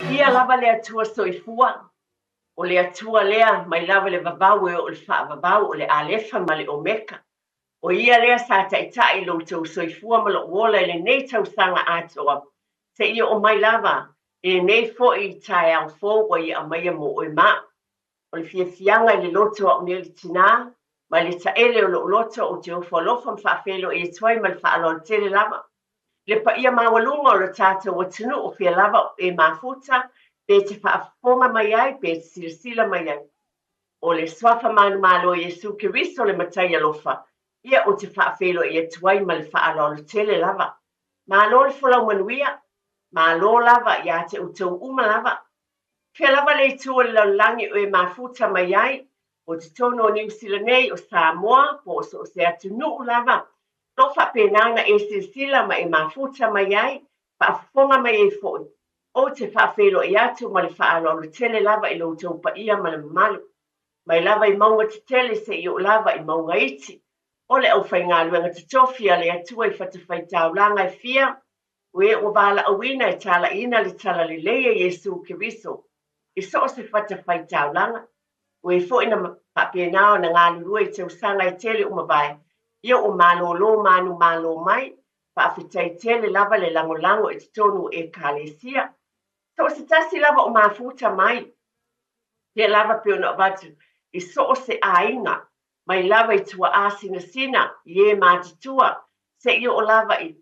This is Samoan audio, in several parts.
Viia lava le Atua Soifua, o le Atua lea mai lava i le vavau e oo i le faavavau, o le Alefa ma le Omeka. O Ia lea sa taitai i lo outou soifua ma lou ola i lenei tausaga atoa, seia oo mai lava i lenei foi taeao fou ua Ia aumaia mo oe ma au. O le fiafiaga i le loto o au nei le tinā, mai le taele o lou loto ou te ofo alofa ma faafeiloai atu ai ma le faaaloalo tele lava. Le paia maualuga o lo tatou atunuu o fea lava o e mafuta, pe te faafofoga mai ai, pe te silasila mai ai. O le Suafa manumalo o Iesu Keriso le Matai alofa, ia ou te faafeiloai atu ai ma le faaaloalo tele lava. Malo le folau manuia, malo lava ia te outou uma lava. Fea lava le itu o le lalolagi o e mafuta mai ai, o totonu o Niu Sila nei, o Samoa, po o so o se atunuu lava, o lo o faapena ona e silasila ma e mafuta mai ai, faafofoga mai ai foi. Ou te faafeiloai atu ma le faaaloalo tele lava i lo outou paia ma le mamalu. Mai lava i mauga tetele seia oo lava i mauga iti. O le aufaigaluega totofi a le Atua i fatafaitaulaga e fia, o e ua valaauina e talaiina le talalelei a Iesu Keriso i so o se fatafaitaulaga. O e foi na faapena ona galulue i tausaga e tele ua mavae, ia ua malolo manumalo mai, faafetai tele lava le lagolago i totonu o Ekalesia. So o se tasi lava o mafuta mai, pea lava pei ona avatu i so o se aiga, mai lava i tuaa sinasina, i e matutua, seia oo lava i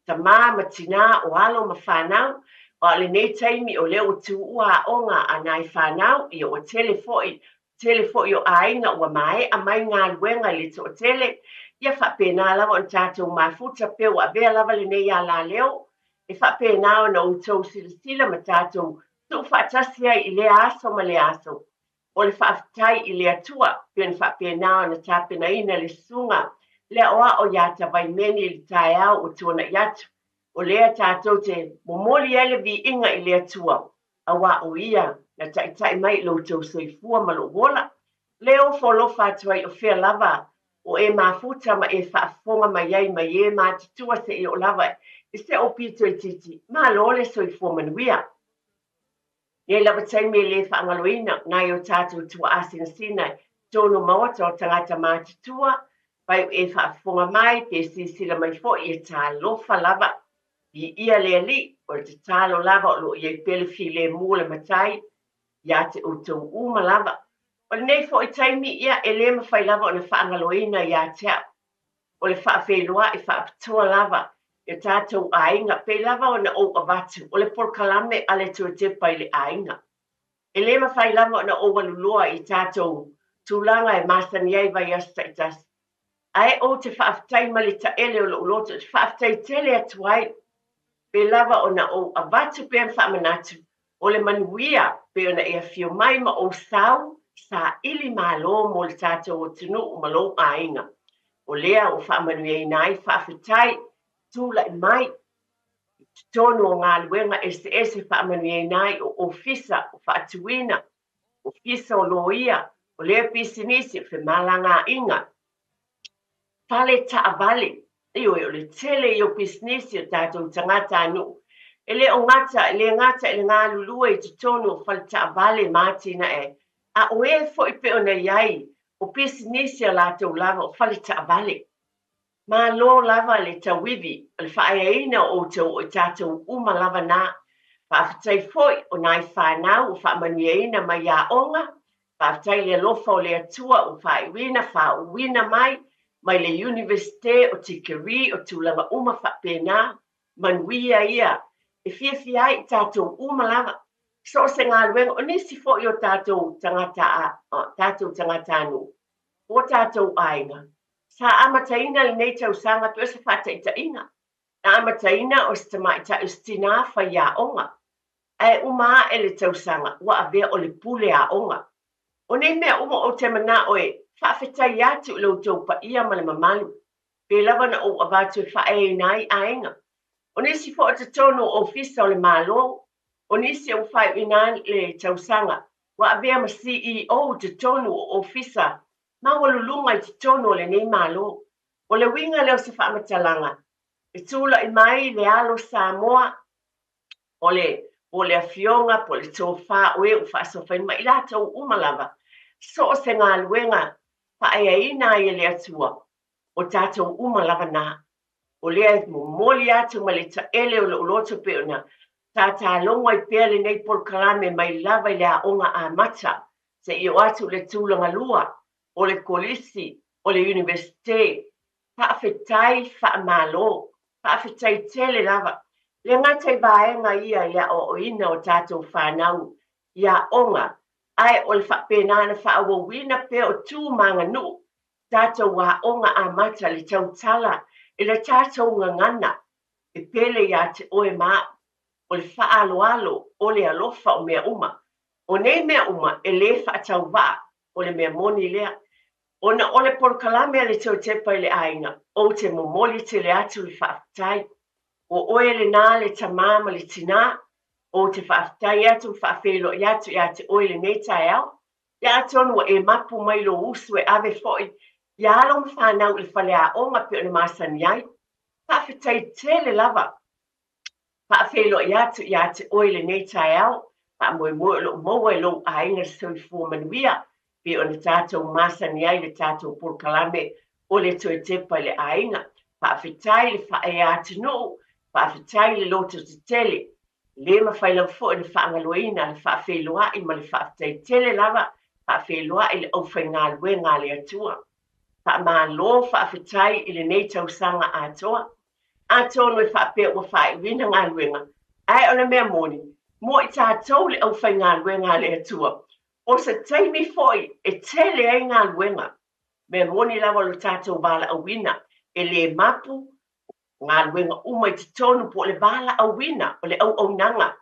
tamā ma tinā, o alo ma fanau, a o lenei taimi o lea ua tuua aoga a nai fanau, ia ua tele foi, tele foi o aiga ua maea mai galuega i le toatele, ia faapena lava ona tatou mafuta pea ua avea lava lenei alaleo e faapena ona outou silasila ma tatou tuufaatasi ai i lea aso ma lea aso. O le faafetai i le Atua pei ona faapena ona tapenaina le susuga le aoao iā Tavaimeni i le taeao ua tuanai atu. O lea tatou te momoli ai le viiga i le Atua, auā o Ia na taitai mai i lo outou soifua ma lou ola. Lea ofo alofa atu ai o fea lava o e mafuta ma e faafofoga mai ai mai e matutua seia oo lava i se ou pito itiiti. Malo le soifua manuia. Nei lava taimi e le faagaloina nai o tatou tuaa sinasina i totonu o maota o tagata matutua, pai o e faafofoga mai pe silasila mai foi e talofa lava. Viia le Alii, o le tatalo lava o lo o i ai pea le filemu o le Matai ia te outou uma lava. O lenei foi taimi, ia, e le mafai lava ona faagaloina ia te au. O le faafeiloai faapitoa lava i o tatou aiga, pei lava ona ou avatu, o le polokalame a le Tuatepa i le aiga. E le mafai lava ona ou alu loa i tatou tulaga e masani ai vaiaso taitasi. Ae ou te faafetai ma le taele o lou loto, ou te faafetai tele atu ai, pei lava ona ou avatu pea ma faamanatu, o le manuia pei ona e afio mai ma ou sau saili malo mo le tatou atunuu ma lou aiga. O lea ua faamanuiaina ai, faafetai, tulai mai i totonu o galuega eseese faamanuiaina ai o ofisa o faatuina, ofisa o loia, o lea pisinisi, o femalagaaiga, fale taavale. Ioe, o le tele ia o pisinisi o tatou tagatanuu e le o gata, e le gata i le galulue i totonu o fale taavale ma atinae, a o e foi pei ona i ai o pisinisi a latou lava o fale taavale. Malo lava le tauivi o le faaeaina o outou o i tatou uma lava na. Faafetai foi o nai fanau ua faamanuiaina mai aoga. Faafetai i le alofa o le Atua ua faaiuina, faauuina mai, mai le Iunivesite o tikeri, o tulaga uma faapena, manuia ia e fiafia ai i tatou uma lava. So o se galuega, o nisi foi o tatou tagata, tatou tagatanuu, o tatou aiga, sa amataina lenei tausaga pei o se faataitaiga. Na amataina o se tamaitai o se tinā faiaoga. Ae uma ae le tausaga, ua avea o le pule aoga. O nei mea uma ou te manao e faafetai atu i lo outou paia ma le mamalu, pei lava ona ou avatu e faaeaina ai aiga. O nisi foi o totonu o ofisa o le Malo, o nisi ua faaiuina le tausaga, ua avea ma CEO i totonu o ofisa maualuluga i totonu o lenei Malo. O le uiga lea o se faamatalaga, e tulai mai le alo Samoa, o le Po o le afioga, po o le tofa o e ua faasoafaina ma i latou uma lava, so o se galuega faaeaina ai e le Atua, o tatou uma lava na. O lea e momoli atu ma le taele o lou loto pei ona tatalogo ai pea lenei polokalame mai lava i le aoga amata seia oo atu i le tulagalua o le kolisi o le Iunivesite. Faafetai faamalo, faafetai tele lava. Le gata i vaega ia i le aoaoina o tatou fanau i aoga, ae o le faapena ona faaauauina pea o tu ma aganuu tatou aoga amata le tautala i le tatou gagana e pele ia te oe ma au, o le faaaloalo, o le alofa o mea uma. O nei mea uma e lē faatauvaa, o le mea moni lea. Ona o le polokalame a le Toetepa i le aiga, ou te momoli tele atu le faafetai. O oe lenā le tamā ma le tinā, ou te faafetai atu ma faafeiloai atu ia te oe i lenei taeao. Ia atonu ua e mapu mai lou usu e ave foi ia alo ma fanau i le faleaoga pei ona masani ai. Faafetai tele lava. Faafeiloai atu ia te oe i lenei taeao, faamoemoe o lo o maua e lou aiga le soifua manuia pei ona tatou masani ai i le tatou polokalame o le Toe Tepa i le Aiga. Faafetai i le faaea atunuu, faafetai i le loto tetele. E le mafai lava foi ona faagaloina le faafeiloai ma le faafetai tele lava, faafeiloai i le aufaigaluega a le Atua. Faamalo faafetai i lenei tausaga atoa. Atonu e faapea ua faaiuina galuega, ae o le mea moni, mo i tatou le aufaigaluega a le Atua, o se taimi foi e tele ai galuega. Mea moni lava o lo tatou valaauina, e le mapu galuega uma i totonu po o le valaauina o le auaunaga.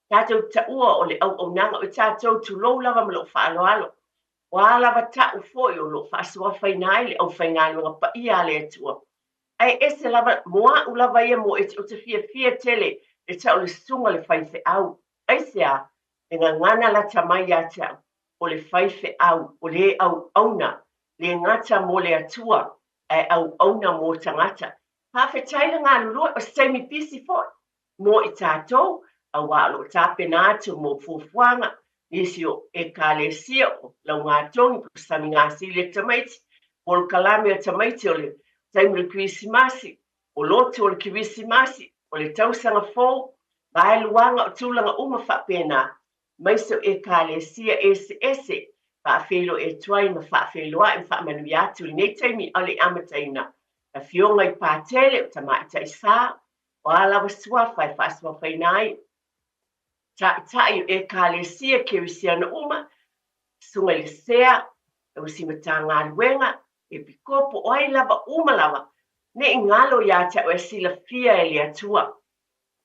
Tatou taua o le auaunaga o i tatou, tulou lava ma lou faaaloalo. O a lava tau foi o lo o faasoafaina ai le aufaigaluega paia a le Atua, Ae ese lava, mo a'u lava ia mo ou te fiafia tele le tau le susuga le faifeau. Aisea? Le gagana lata mai ia te a'u, o le faifeau, o le auauna, le gata mo le Atua, ae auauna mo tagata. Faafetai le galulue, o se taimi pisi foi mo i tatou, auā o lo o tapena atu mo fuafuaga nisi o Ekalesia o Laugatogi po o Samigasili a tamaiti, polokalame a tamaiti o le taimi o le Kerisimasi, o lotu o le Kerisimasi, o le tausaga fou, vaeluaga o tulaga uma faapena, aemaise o Ekalesia eseese, faafeiloai atu ai ma faafeiloai ma faamanuia atu i lenei taimi a o le i amataina. Afioga i Patele, o Tamaitai Sa, o a lava suafa e faasoafaina ai taitai o Ekalesia Kerisiano uma, Susuga i le Sea, Tausi Matagaluega, Epikopo, o ai lava uma lava, ne i galo ia te au e silafia e le Atua.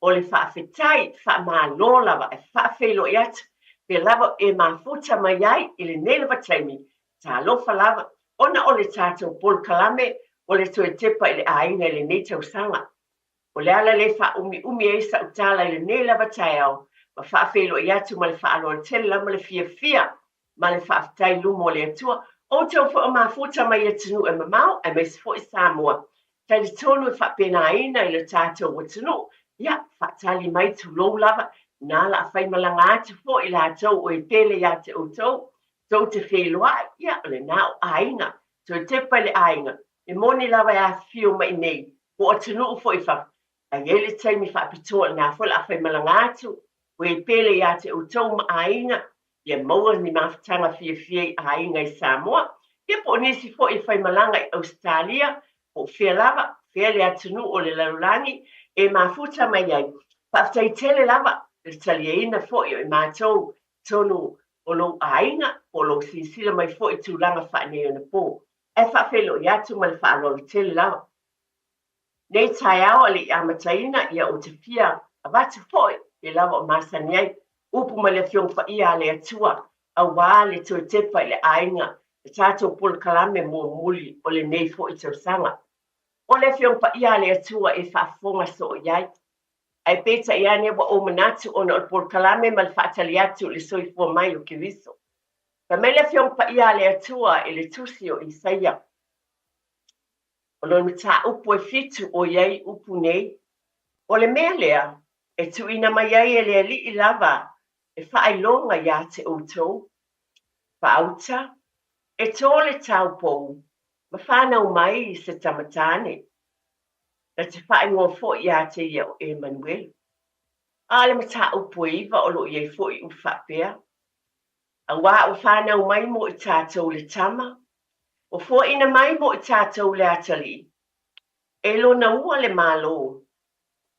O le faafetai, faamalo lava e faafeiloai atu, pe lava e mafuta mai ai i lenei lava taimi, talofa lava, ona o le tatou polokalame o le toe tepa i le aiga i lenei tausaga. O le ala lea e faaumiumi ai sau tala i lenei lava taeao ma faafeiloai atu ma le faaaloalo tele lava ma le fiafia ma le faafetai i luma o le Atua. O outou foi o mafuta mai atunuu e mamao aemaise foi Samoa, talitonu e faapenaina i le tatou atunuu, ia, faatali mai tulou lava, na la faimalaga atu foi latou o e pele ia te outou, tou te feiloai, ia, o lena o aiga, toe tepa i le aiga, e moni lava e afifio mai nei, po o atunuu foi i fafo, ae i ai le taimi faapitoa lena foi o le a faimalaga atu, o e pele ia te outou ma aiga, ia maua ni mafutaga fiafia i aiga i Samoa, ia po o nisi foi e faimalaga i Ausetalia, po o fea lava, fea le atunuu o le lalolagi e mafuta mai ai. Faafetai tele lava i le taliaina foi o i matou totonu o lou aiga, po o lou silasila mai foi i tulaga faaneionapo. Ae faafeiloai atu ma le faaaloalo tele lava. Nei taeao a le i amataina, ia ou te fia avatu foi pe lava o masani ai upu ma le Afioga Paia a le Atua, auā le toe tepa i le aiga, le tatou polokalame muamuli o lenei foi tausaga. O le Afioga Paia a le Atua e faafofoga soo i ai. Ae peitai ane ua ou manatu ona o le polokalame ma le faatali atu i le soifua mai o Keriso. Fai mai le Afioga Paia a le Atua i le Tusi o Isaia, o lona mataupu e fitu o i ai upu nei, O le mea lea, e tuuina mai ai e le Alii lava le faailoga ia te outou. Faauta, e to le taupou ma fanau mai se tama tāne. Na te faaigoa foi ia te ia o Emanuelu. A o le mataupu e 9 o lo o i ai foi upu faapea, Auā ua fanau mai mo i tātou le tama, ua foaina mai mo i tātou le atalii, e lona ua le Malo,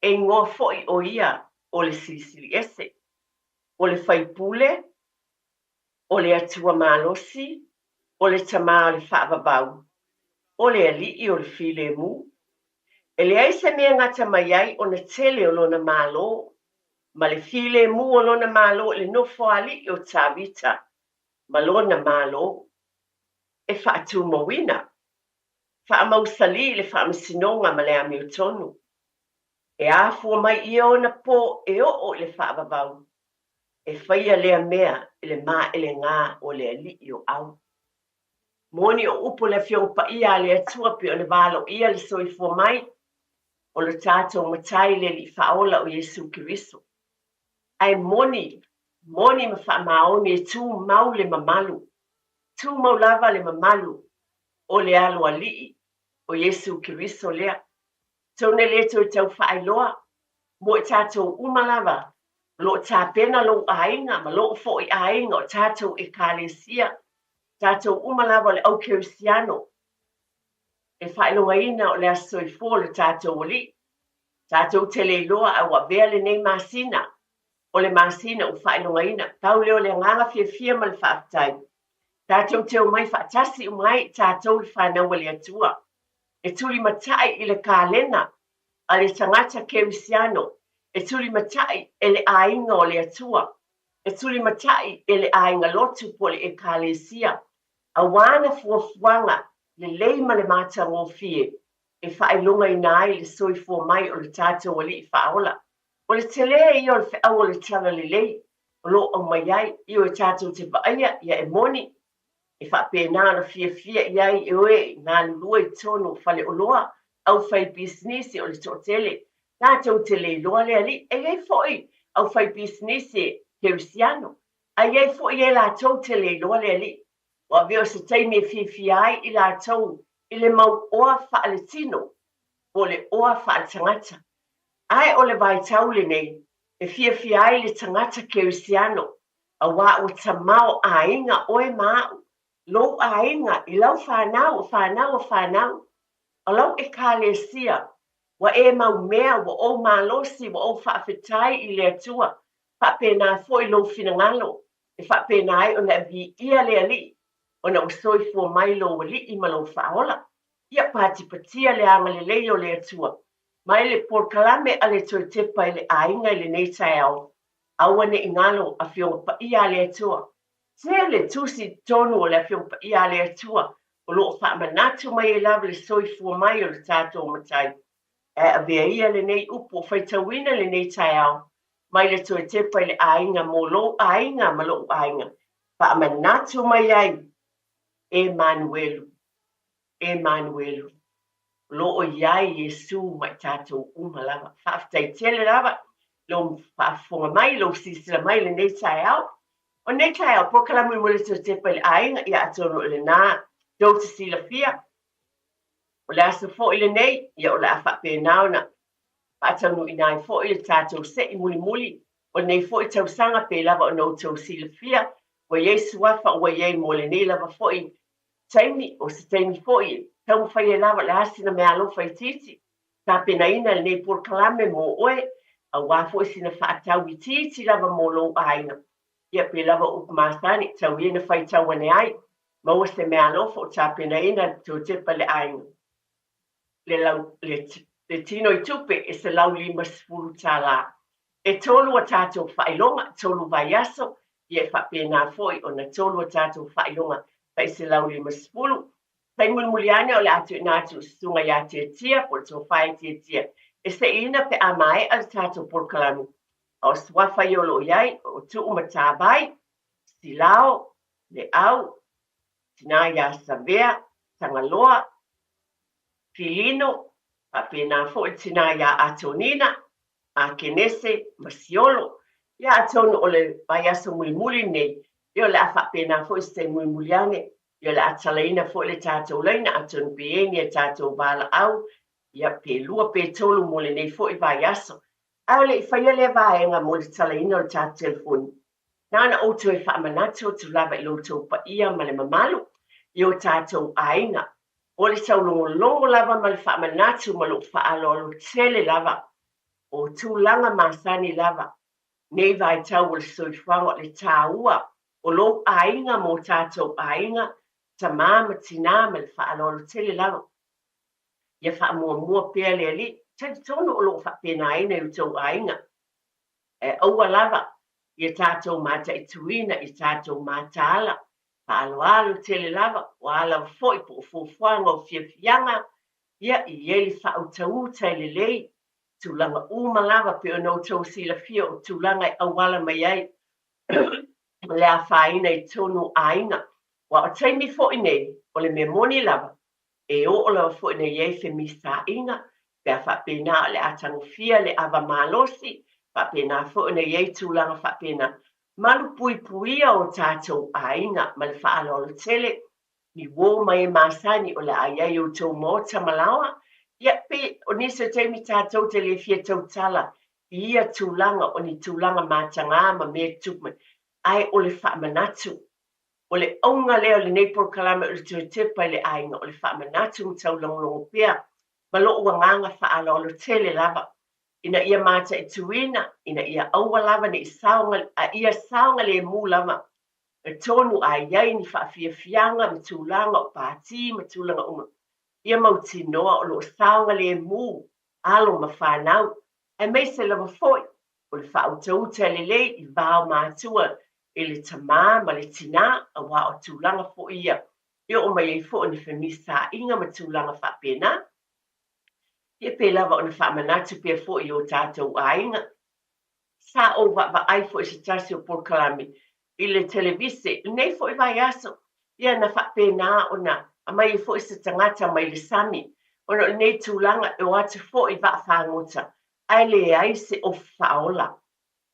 e igoa foi ʻo ia ʻo le Silisili Ese, ʻo le Faipule, ʻo le Atua Malosi, ʻo le Tamā o le Faavavau, ʻo le Aliʻi o le Filemu. E leai se mea gata mai ai ona tele o lona Malo, ma le filemu o lona Malo i le nofoaaliʻi o Tavita ma lona Malo e faatumauina, faamausalī i le faamasinoga ma le amiotonu. E afua mai ia ona pō e oo i le faavavau, e faia lea mea i le maelegā o le Alii o Au. Moni o upu o le Afioga Paia a le Atua pei ona valoia le soifua mai o lo tatou Matai le Alii Faaola o Iesu Keriso. Ae moni, moni ma faamaoni e tumau le mamalu, tumau lava le mamalu o le Aloalii o Iesu Keriso lea. Atonu e le toe tau faailoa mo i tatou uma lava o lo o tapena lou aiga ma lou foi aiga o tatou Ekalesia, tatou uma lava o le au kerisiano e faailogaina o le Aso Soifua o le tatou Alii. Tatou te le iloa ae ua avea lenei masina o le masina ua faailogaina. Pau lea o le agaga fiafia ma le faafetai. Tatou te omai faatasi uma ai i tatou le fanau a le Atua e tulimatai i le kalena a le tagata kerisiano, e tulimatai e le aiga o le Atua, e tulimatai e le aiga lotu po o le Ekalesia, auā na fuafuaga lelei ma le matagofie e faailogaina ai le soifua mai o le tatou Alii Faaola. O le telē ia o le feau o le Talalelei o lo o aumai ai, ioe tatou te vaaia, ia e moni, e faapena ona fiafia i ai e oe e galulue i totonu o faleoloa, aufaipisinisi o le toatele, tatou te le iloa le Alii. E i ai foi aufaipisinisi e kerisiano, ae i ai foi e latou te le iloa le Alii. Ua avea o se taimi e fiafia ai i latou i le mau oa faaletino po o le oa faaletagata. Ae o le vaitau lenei e fiafia ai le tagata kerisiano, auā ua tamao aiga oe ma aʻu, lou aiga i lau fanau, o fanau a fanau, o lau Ekalesia, ua e mau mea, ua ou malosi, ua ou faafetai i le Atua, faapena foi lou finagalo e faapena ai ona e viia le Alii, ona ua soifua mai lou Alii ma lou Faaola. Ia patipatia le agalelei o le Atua mai le polokalame a le Toe Tepa i le Aiga i lenei taeao. Aua ne i galo Afioga Paia a le Atua. Tele tusi i totonu o le Afioga Paia a le Atua o lo o faamanatu mai ai lava le soifua mai o le tatou Matai. Ae avea ia lenei upu o faitauina lenei taeao mai le Toe Tepa i le Aiga mo lou aiga ma lou aiga. Faamanatu mai ai Emanuelu. Emanuelu. O lo o i ai Iesu ma i tatou uma lava. Faafetai tele lava lou faafofoga mai, lou silasila mai i lenei taeao. O lenei taeao, polokalame mo le Toe Tepa i le Aiga, ia atonu o lena tou te silafia. O le aso foi lenei, ia o le a faapena ona faataunuuina ai foi le tatou sei mulimuli o lenei foi tausaga, pei lava ona outou silafia, ua i ai suafa ua i ai mo lenei lava foi taimi, o se taimi foi e taumafai ai lava o le a sina meaalofa itiiti, tapenaina lenei polokalame mo oe, auā foi sina faatau itiiti lava mo lou aiga. Ia pei lava o upu masani, tau ia ina faitau ane ai, maua se meaalofa o tapenaina le Toe Tepa i le Aiga. Le lau, le, le tino i tupe e $150. E tolu a tatou faailoga, tolu vaiaso, ia e faapena foi ona tolu a tatou faailoga tai $150. Tai mulimuli ane o le a tuuina atu i le susuga ia Tiatia po o le Tofa ia Tiatia e seiina pe a maea le tatou polokalame. A o suafa ia o lo o i ai, o Tuu Matavai, Silao, Leau, Tina ia Savea, Tagaloa, Filino, faapena foi le tina ia Atonina, Akenese ma Siolo. Ia atonu o le vaiaso mulimuli lenei, ia o le a faapena foi se taimi mulimuli ane, ia o le a talaina foi le tatou laina atonu pe i ai ni a tatou valaau, ia pe lua pe tolu mo lenei foi vaiaso. Ae o le i faia lea vaega mo le talaina o le tatou telefoni, na ona ou toe faamanatu atu lava i lo outou paia ma le mamalu i o tatou aiga. O le taulogologo lava ma le faamanatu ma lou faaaloalo tele lava o tulaga masani lava nei vaitau o le soifuaga, o le taua o lou aiga ma o tatou aiga, tamā ma tinā ma le faaaloalo tele lava. Ia faamuamua pea le Alii. Talitonu o lo o faapenaina i outou aiga. Ae aua lava ia tatou mataituina i tatou mataala. Faaaloalo tele lava, o a lava foi po o fuafuaga o fiafiaga, ia i ai le faautauta e lelei, tulaga uma lava pei ona outou silafia o tulaga e auala mai ai le afaina i totonu o aiga. Aua o taimi foi nei, o le mea moni lava, e oo lava foi ona i ai femisaiga, pe a faapena o le a tagofia le ava malosi, faapena foi ona i ai tulaga faapena. Malupuipuia o tatou aiga ma le faaaloalo tele, ni uo ma e masani o le a i ai i outou maota ma laoa. Ia, pei o nisi o taimi tatou te le fia tautala i ia tulaga o ni tulaga matagā ma mea e tutupu mai, ae o le faamanatu. O le auga lea o lenei polokalame o le toe tepa i le aiga, o le faamanatu ma taulogologo pea ma lou agaga faaaloalo tele lava, ina ia mataituina, ina ia aua lava ne i saoga, a ia saogalemu lava tonu a i ai ni faafiafiaga ma tulaga o pati ma tulaga uma, ia mautinoa o lo o saogalemu alo ma fanau, aemaise lava foi o le faautauta lelei i va o matua i le tamā ma le tinā, aua o tulaga foi ia e oo mai ai foi ni femisaiga ma tulaga faapena. Ia pei lava ona faamanatu pea foi i o tatou aiga. Sa ou vaavaai foi i se tasi o polokalame i le televise i lenei foi vaiaso, ia na faapena ona aumai ai foi se tagata mai le sami, ona o lenei tulaga e o atu foi i vaafagota ae leai se ofu faaola.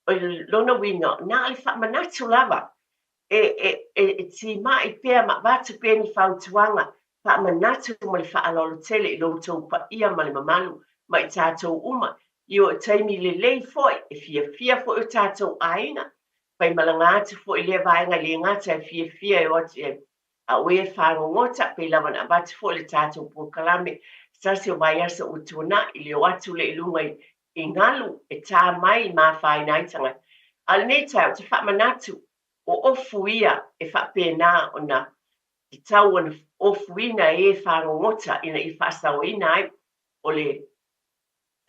O lona uiga, na o le faamanatu lava e, e, e, e timai pea ma avatu pea ni fautuaga faamanatu ma le faaaloalo tele i lo outou paia ma le mamalu ma i tatou uma i o taimi lelei foi e fiafia foi o tatou aiga faimalaga atu foi i lea vaega e le gata e fiafia e o atu i ai a o e fagogota pei lava ona avatu foi le tatou polokalame se tasi o vaiaso ua tuanai i le o atu lea i luga i i galu e tā mai ma afaina ai tagata. A o lenei taeao, ou te faamanatu, o ofu ia e faapena ona tatau ona ofuina e e fagogota ina ia faasaoina ai. O le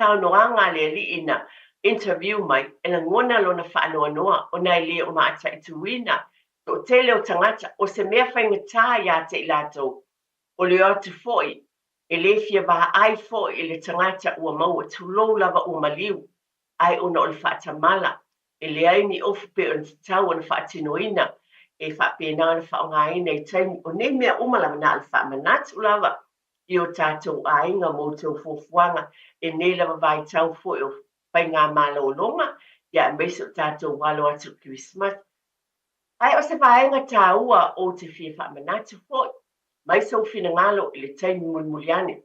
saunoaga a le alii na interview mai, e lagona lona faanoanoa ona e le o mataituina toatele o tagata, o se mea faigata ia te i latou, o le o atu foi e le fia vaai foi i le tagata ua maua, tulou lava ua maliu, ae ona o le faatamala, e leai ni ofu pei ona tatau ona faatinoina, e faapena ona faaaogaina i taimi o nei mea uma lava, na o le faamanatu lava i o tatou aiga ma outou fuafuaga i lenei lava vaitau foi o faigamalologa, ia aemaise o tatou alo atu i le Kerisimasi. Ae o se vaega taua ou te fia faamanatu foi, mai sou finagalo i le taimi mulimuli ane,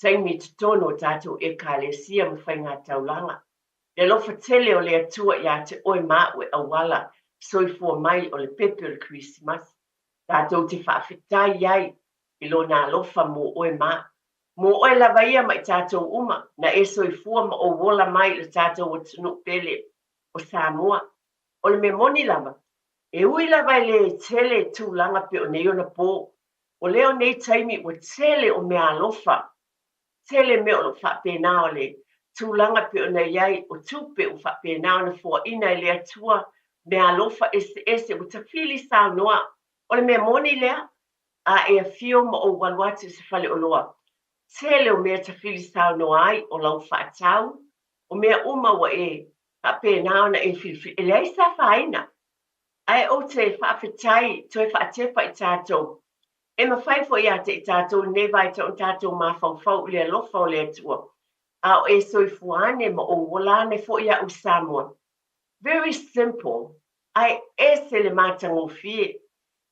taimi i totonu o tatou Ekalesia ma faigataulaga. Le alofa tele o le Atua ia te oe ma au e auala soifua mai o le pepe o le Kerisimasi. Tatou te faafetai ai i Lona alofa mo oe ma au. Mo oe lava ia ma i tatou uma, na e soifua ma ou ola mai i le tatou atunuu pele o Samoa. O le mea moni lava, e ui lava e le tele tulaga pei o nei ona po, o lea o nei taimi ua tele o meaalofa, tele mea o lo o faapena o le tulaga pei ona i ai o tupe ua faapena ona foaina e le Atua, meaalofa eseese ua tafili saunoa. O le mea moni lea, a e afio ma ou alu atu i se faleoloa, tele o mea tafili saunoa ai o lau faatau, o mea uma ua e faapena ona e filifili, e leai se afaina. Ae ou te faafetai toe faatepa i tatou. E mafai foi ia te i tatou i lenei vaitau ona tatou mafaufau i le alofa o le Atua. A o e soifua ane ma ou ola ane foi au i Samoa. Very simple, ae ese le matagofie.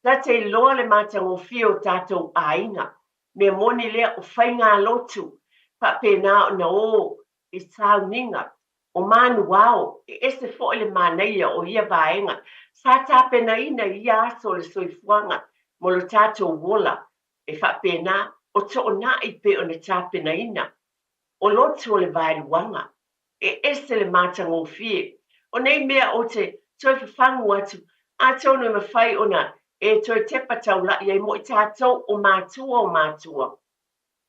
Ta te iloa le matagofie o tatou aiga. Mea moni lea, o faigalotu, faapena ona o i sauniga, o manuao, e ese foi le manaia o ia vaega sa tapenaina i ia aso o le soifuaga mo lo tatou ola, e faapena o toonai pei ona tapenaina. O lotu o le vaeluaga, e ese le matagofie o nei mea ou te toe fafagu atu, atonu e mafai ona e toe tepa taula'i ai mo i tatou o matua o matua.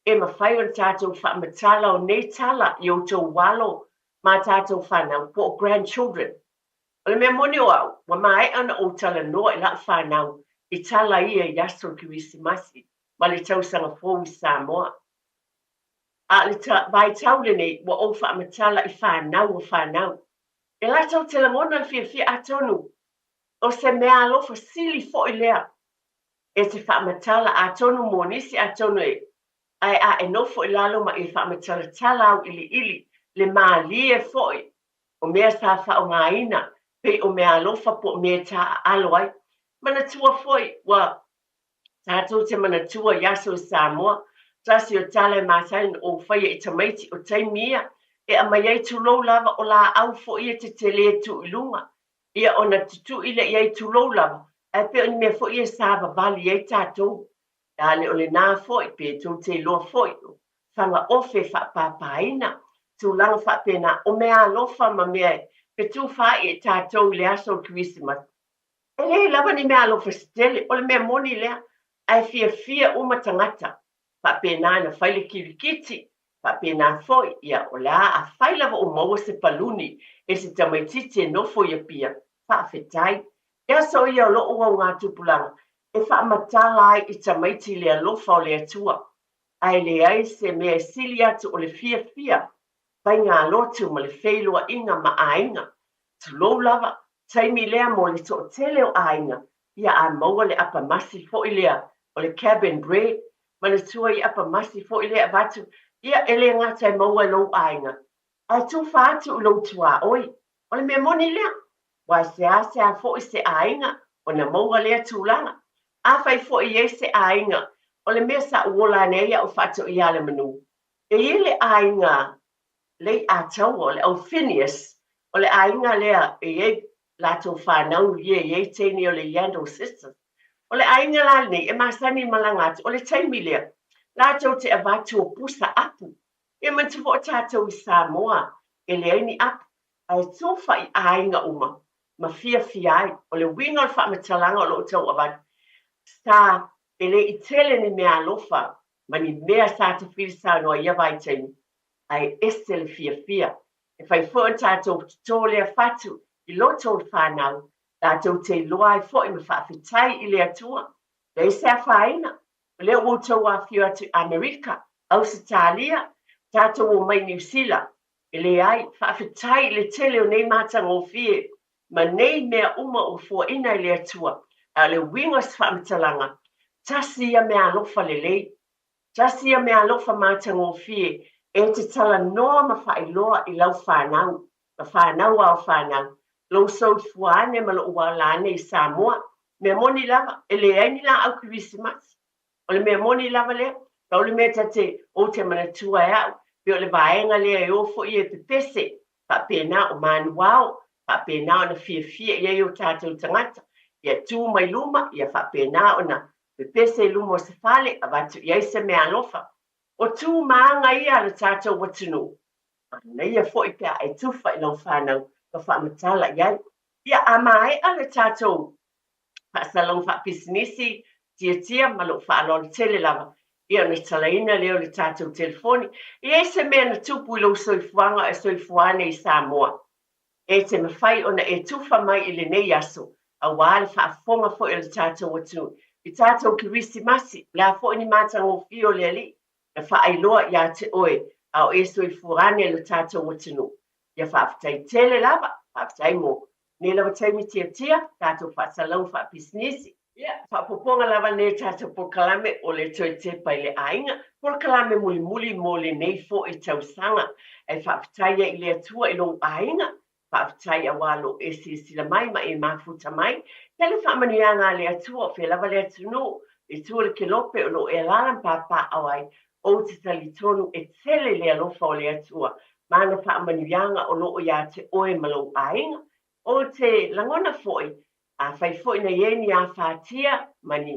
E mafai ona tatou faamatala o nei tala i outou alo ma tatou fanau po o grandchildren. O le mea moni o au, ua maea ona ou talanoa i la'u fanau i tala ia i aso o le Kerisimasi ma le tausaga fou i Samoa. A o le vaitau lenei ua ou faamatala i fanau o fanau. E latou te lagona le fiafia atonu o se meaalofa sili foi lea e te faamatala atonu mo nisi atonu e ae a e nofo i lalo ma e faamatalatala auiliili le malie foi o mea sa faaaogaina pei o meaalofa po o mea e taaalo ai. Manatua foi ua tatou te manatua i aso i Samoa, tasi o tala e masani ona ou faia i tamaiti o taimi ia e aumai ai tulou lava o laau foi ia tetele tuu i luga ia ona tutui lea i ai tulou lava ae pei o ni mea foi ia savavali ai tatou. A le o lena foi pe tou te iloa foi o fagaofe faapapaina tulaga faapena o meaalofa ma mea e fetufaai e tatou i le aso o le Kerisimasi. E leai lava ni meaalofa se tele, o le mea moni lea, ae fiafia uma tagata. Faapena na fai le kilikiti, faapena foi, ia, o le a, afai lava ua maua se paluni e se tamaitiiti e nofo i Apia, faafetai. E aso ia o lou augatupulaga e faamatala ai i tamaiti le alofa o le Atua, ae leai se mea e sili atu o le fiafia, faigalotu ma le feiloaiga ma aiga. Tulou lava, taimi lea mo le toatele o aiga, ia a maua le apamasi foi lea o le cabin bread, manatua i apamasi foi lea e avatu, ia e le gata e maua e lou aiga, ae tufa atu i lou tuaoi. O le mea moni lea, aua e seasea foi se aiga ona maua lea tulaga. Afai foi e i ai se aiga, o le mea sa ou ola ane ai au faatoia le manu, e i ai le aiga Leiataua, o le au Phineas, o le aiga lea e i ai latou fanau ia e i ai teine o le Yandle Sisters. O le aiga la lenei e masani i malaga atu, o le taimi lea, latou te avatu o pusa apu. Ia manatua foi o tatou i Samoa e leai ni apu, ae tufa i aiga uma ma fiafia ai. O le uiga o le faamatalaga o lo o tau avatu, sa e le i tele ni meaalofa ma ni mea sa tafilisaunoa i ia vaitaimi, ae ese le fiafia. E fai foi ona tatou toto lea fatu i loto o le fanau, tatou te iloa ai foi ma faafetai i le Atua. Leai se afaina, o lea ua outou afifio atu i Amerika, Ausetalia, tatou omai i Niu Sila. E leai, faafetai i le tele o nei matagofie ma nei mea uma ua foaina e le Atua. A o le uiga o se faamatalaga, tasi ia meaalofa lelei, tasi ia meaalofa matagofie e te talanoa ma faailoa i lau fanau, ma fanau a o fanau, lou soifua ane ma lou ola ane i Samoa. Mea moni lava, e leai ni laau Kerisimasi. O le mea moni lava lea, pau le mea ta te, ou te manatua e au, pei o le vaega lea e o foi e pepese, faapena o manuao, faapena ona fiafia i ai o tatou tagata, ia tu mai luma, ia faapena ona pepese i luma o se fale, avatu i ai se meaalofa. O tu ma aga ia a le tatou atunuu, manaia foi pe a e tufa i lau fanau ka faamatala i ai. Ia, a maea le tatou faasalauga faapisinisi, tiatia ma lou faaaloalo tele lava, ia ona talaina lea o le tatou telefoni. E i ai se mea na tupu i lou soifuaga e soifua ane i Samoa, e te mafai ona e tufa mai i lenei aso, aua le faafofoga foi a le tatou atunuu i tatou Kerisimasi, o le a foi ni matagofie o le Alii na faailoa ia te oe a o e soifua ane i lo tatou atunuu. Ia faafetai tele lava, faafetai mo nei lava taimi tiatia, tatou faasalauga faapisinisi. Ia, faaopoopoga lava lenei o tatou polokalame o le toe tepa i le aiga, polokalame mulimuli mo lenei foi tausaga. Ae faafetai ai i le Atua i lou aiga, faafetai auā lou e silasila mai ma e mafuta mai. Tele faamanuiaga a le Atua o fea lava le atunuu, i tua o le kelope o lo o e alaala ma papaaao ai, ou te talitonu e tele le alofa o le Atua ma ana faamanuiaga o lo o ia te oe ma lou aiga. Ou te lagona foi, afai foi na i ai ni afatia ma ni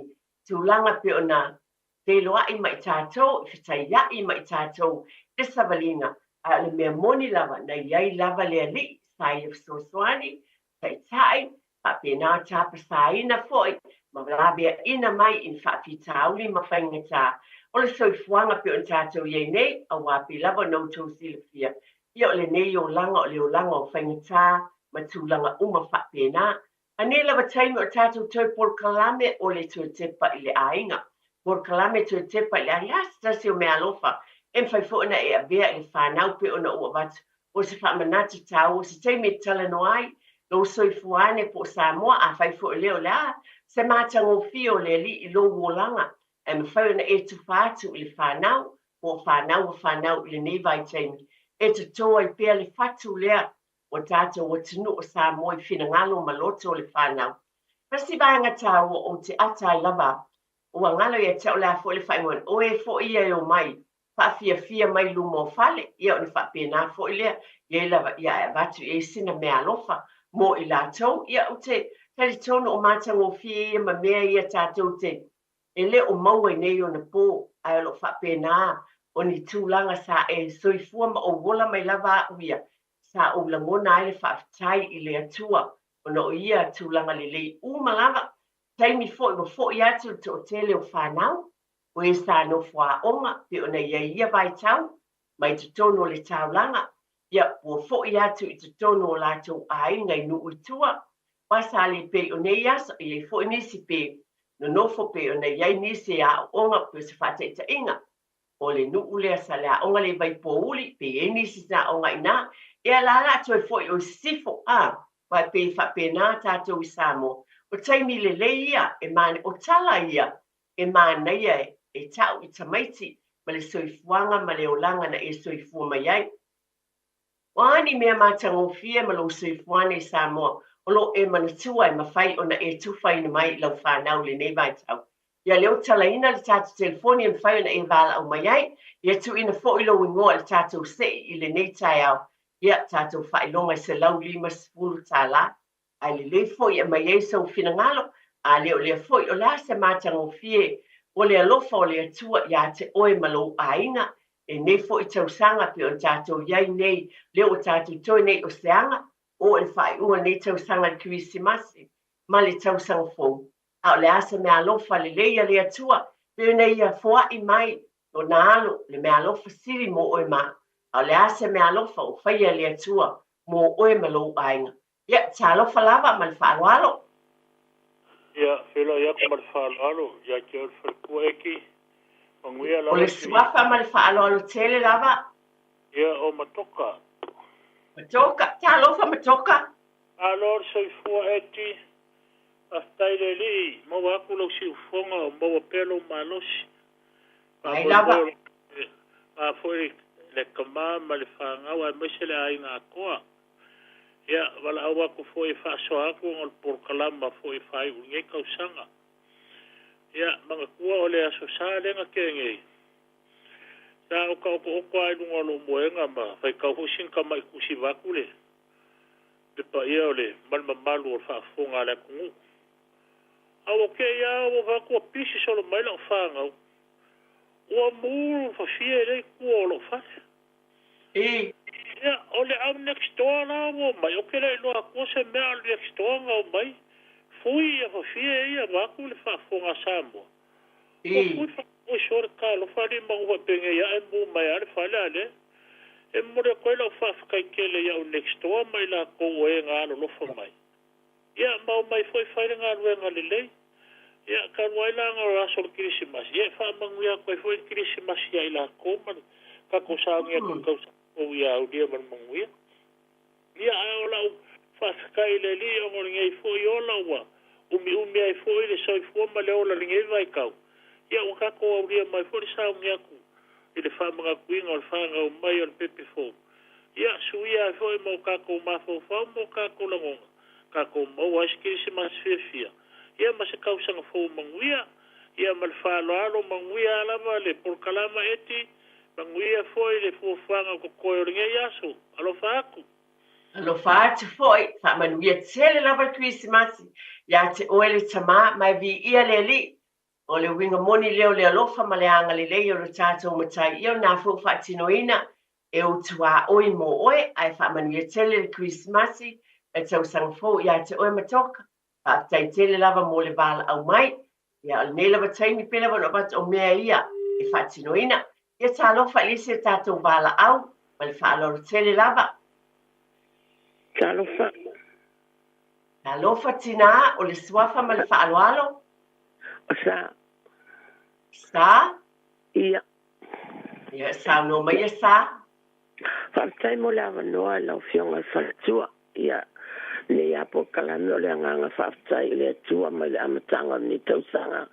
tulaga pei ona feiloai ma i tatou, i fetaiai ma i tatou i le savaliga, ae o le mea moni lava, na i ai lava le Alii sa ia fesoasoani, taitai, faapena tapasaina foi ma laveaina mai i ni faafitauli ma faigata o le soifuaga pei ona tatou i ai nei, auā pei lava ona outou silafia, ia o lenei olaga o le olaga o faigata ma tulaga uma faapena. A nei lava taimi o le tatou toe polokalame o le toe tepa i le aiga. Polokalame toe tepa i le aiga, se tasi o meaalofa e mafai foi ona e avea i le fanau pei ona ou avatu o se faamanatu taua, se taimi e talanoa ai lou soifua ane po o Samoa, afai foi o lea o le a se matagofie o le Alii i lou olaga, ae mafai ona e tufa atu i le fanau po o fanau ua fanau i lenei vaitaimi, e toto ai pea le fatu lea o tatou atunuu o Samoa i finagalo ma loto o le fanau. Tasi vaega taua ou te ata ai lava, ua galo ia te au o le a foi le faaigoaina, o e foi ia e omai faafiafia mai i luma o fale, ia ona faapena foi lea, i ai lava, ia ae avatu i ai sina meaalofa mo i latou. Ia ou te talitonu o matagofie ia ma mea ia tatou te e le o maua i nei ona po, ae o lo o faapena o ni tulaga sa e soifua ma ou ola mai lava au ia, sa ou lagona ai le faafetai i le Atua ona o ia tulaga lelei uma lava. Taimi foi ua foi atu le toatele o fanau, o e sa nofo aoga pei ona i ai ia vaitau mai totonu o le taulaga, ia ua foi atu i totonu o latou aiga i nuu i tua, aua sa le pei o nei aso, e i ai foi nisi pe nonofo pei ona i ai nisi e aooga pei o se faataitaiga o le nuu lea sa le aoga le i Vaipouli, pe i ai nisi sa aoga i ina, ia la la toe foi o i sisifo, a, aua e pei e faapena tatou i Samoa. O taimi lelei ia e manaia, o tala ia e manaia e ta'u i tamaiti ma le soifuaga ma le olaga na e soifua mai ai. O a ni mea matagofie ma lou soifuaga i Samoa o lo o e manatua e mafai ona e tufaina mai i lau fanau i lenei vaitau. Ia lea ua talaina le tatou telefoni e mafai ona e valaau mai ai, ia tuuina foi lou igoa i le tatou sei i lenei taeao, ia tatou faailoga e $150. Ae lelei foi e aumai ai sou finagalo, a le o lea foi o le a se matagofie o le alofa o le Atua ia te oe ma lou aiga i lenei foi tausaga pei ona tatou i ai nei, lea ua tatou toe nei o se aga, oo i le faaiuga o lenei tausaga i le Kerisimasi ma le tausaga fou. A o le a se meaalofa lelei a le Atua pei ona ia foai mai lona alo, le meaalofa sili mo oe ma au. A o le a se meaalofa ua faia e le Atua mo oe ma lou aiga. Ia, talofa lava ma le faaaloalo. Ia, feiloai atu ma le faaaloalo ia te oe le faletua Eti, manuia O lava le si. suafa ma le faaaloalo tele lava. Ia, o Matoka. Matoka, talofa Matoka. Malo le soifua Eti, faafetai i le Alii, maua atu lau siufofoga o maua pea lou malosi. Mai lava. Faamoemoe o lo foi le tama ma le fanau aemaise le aiga atoa. Ia, valaau atu foi e faasoa atu ona o le polokalama foi e faaiu i lenei tausaga. Ia, manatua o le Aso Sa lea na tea nei, sa ota otooto lava i luga o lou moega ma faitau foi sina tamai tusi vaeatu le le paia o le ma le mamalu o le faafofoga a le atunuu. A ua te i lava ua vaai atu ua pisi solo mai lau fanau, ua mu fafie lea i tua o lou fale. I. Ia, o le au next door la ua omai, ou te le iloa atua se mea a o le next door na omai, fui ia fafie ia vaeatu le faafofoga a Samoa. Ua I. fui faapoi sole talofa alii ma ua faapea ae mu mai lava le fale a lea. E momoli atu ai lau faafetai tele i au next door ma i latou o e na alolofa mai. Ia, ma omai foi fai le galuega lelei. Ia, talu ai la ona o le aso o le Kerisimasi, ia e faamanuia atu ai foi le Kerisimasi ia i latou ma le tatou sauni atu i le tausaga fou ia aulia ma le manuia. Ia, ae o lau faafetai i le Alii ona o lenei foi ola ua umiumi ai foi le soifua ma le ola i lenei vaitau, ia ua tatou aulia mai foi le sauni atu i le faamanatuina o le fanau mai o le pepe fou. Ia suia ai foi ma o tatou mafaufau ma o tatou lagona, tatou maua ai se Kerisimasi fiafia, ia ma se tausaga fou manuia. Ia ma le faaaloalo, manuia lava le polokalama Eti, manuia foi le fuafuaga o totoe o lenei aso. Alofa atu. Alofa atu foi, faamanuia tele lava le Kerisimasi iā te oe le Tamā, ma e viia le Alii. O le uiga moni lea o le alofa ma le agalelei o le tatou Matai, ia o lena foi ua faatinoina e utuaoi mo oe, ae faamanuia tele le Kerisimasi ma le tausaga fou iā te oe Matoka. Faafetai tele lava mo le valaau mai. Ia, o lenei lava taimi, pei lava ona avatu o mea ia e faatinoina. Ia talofa i le isi o tatou valaau ma le faaaloalo tele lava. Talofa. Talofa tinā, o le suafa ma le faaaloalo. O Sa. Sa? Ia. Ia, saunoa mai ia Sa. Faafetai mo le avanoa i lau Afioga i le Faletua. Ia, lenei lava polokalame o le agaga faafetai i le Atua mai le amataga o lenei tausaga